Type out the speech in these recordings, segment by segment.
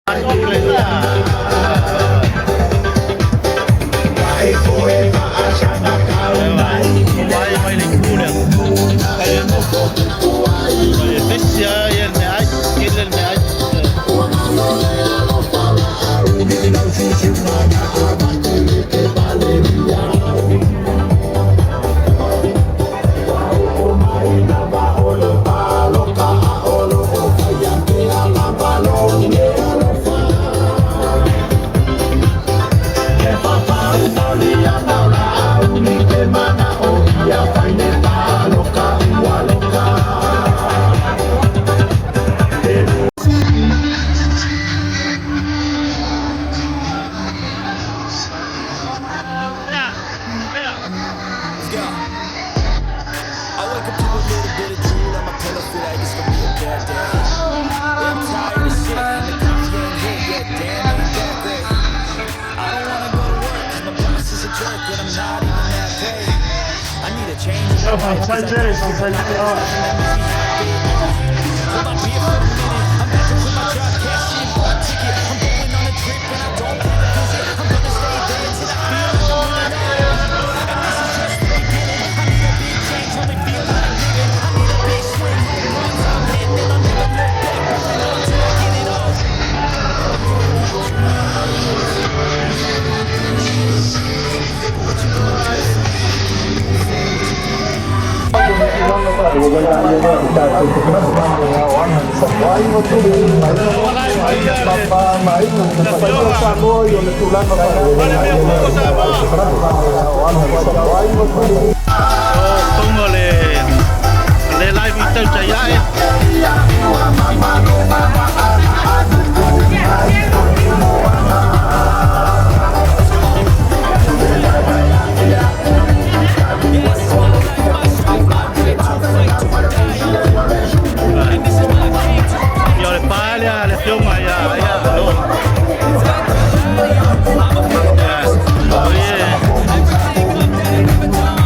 I wake up to a little bit of drool on my pillow, feel like it's gonna be a bad day. Yeah, I'm tired of shit, and the coffee ain't hit yet, damn, ain't that great. I don't wanna go to work, 'cause my boss is a jerk, and I'm not even that paid. I need a change in my life, 'cause I don't feel like there's nothing that makes me happy. Hold my beer for a minute, I'm about to quit my job, cash in for a ticket. I'm going on a trip and I don't plan to visit. I'm gonna stay there till I feel like I'm winning. And this is just the beginning. I need a big change, only feel like living. I need a big swing, home runs I'm hitting, and I'll never look back. Moving on till I get it all. Tonga le le live i tau tai ae. Ia o le pale le fionga ia ia lo. Ia.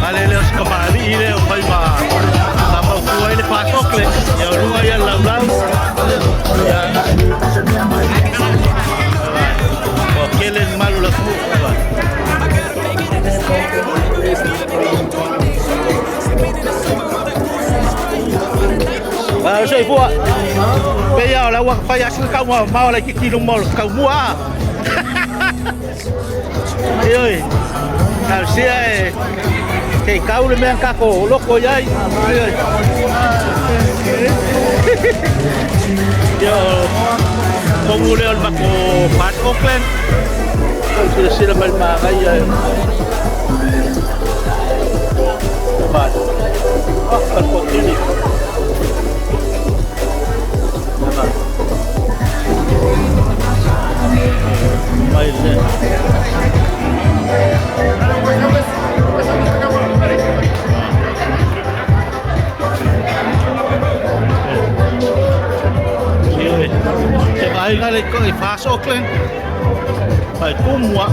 Ale le os kamali i le o fai ma ma mau tua i le pasokle. Ia o lunga ia lau lau. Ia. O kele ni malu la ku. Ah, sei fua. Pe ia o la ua fai asu kau ma ma la kiki no mo kau mua. E oi. Au sia e te kau le mea kako loko iai. E oi. Yo kongu le o le mako Pat Auckland. Kau sila sila mai magai ai. Pat. Oh, kan kokini. Mai le. Te vainga le i Fast Auckland. Mai kumua.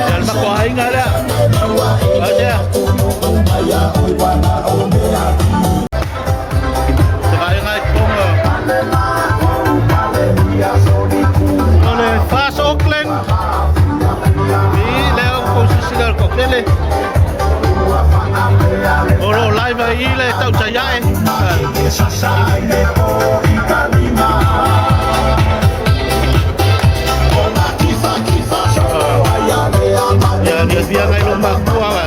Ia le mako ainga lea. Au sea. Te vainga i Tonga. O le Fast Auckland. I lea o kau sisila o le kokele. O lo live ai i le tau tai ae. Ia nia fia ngai lo makua wa.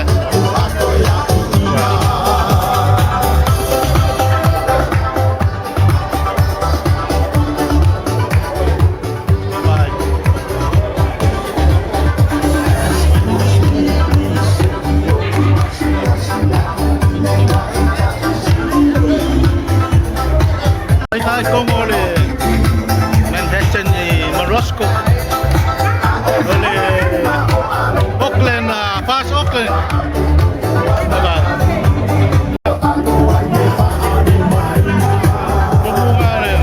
Vai. Ai kai kongo le Manhattan i Morosco. O le Auckland, Fast Auckland. Vai. Kongo nga le.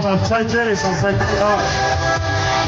Faafetai tele, faafetai tele.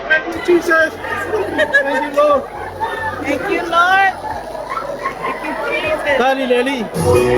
Thank you, Jesus. Thank you, Lord. Thank you, Lord. Thank you, Jesus. Tali le Alii.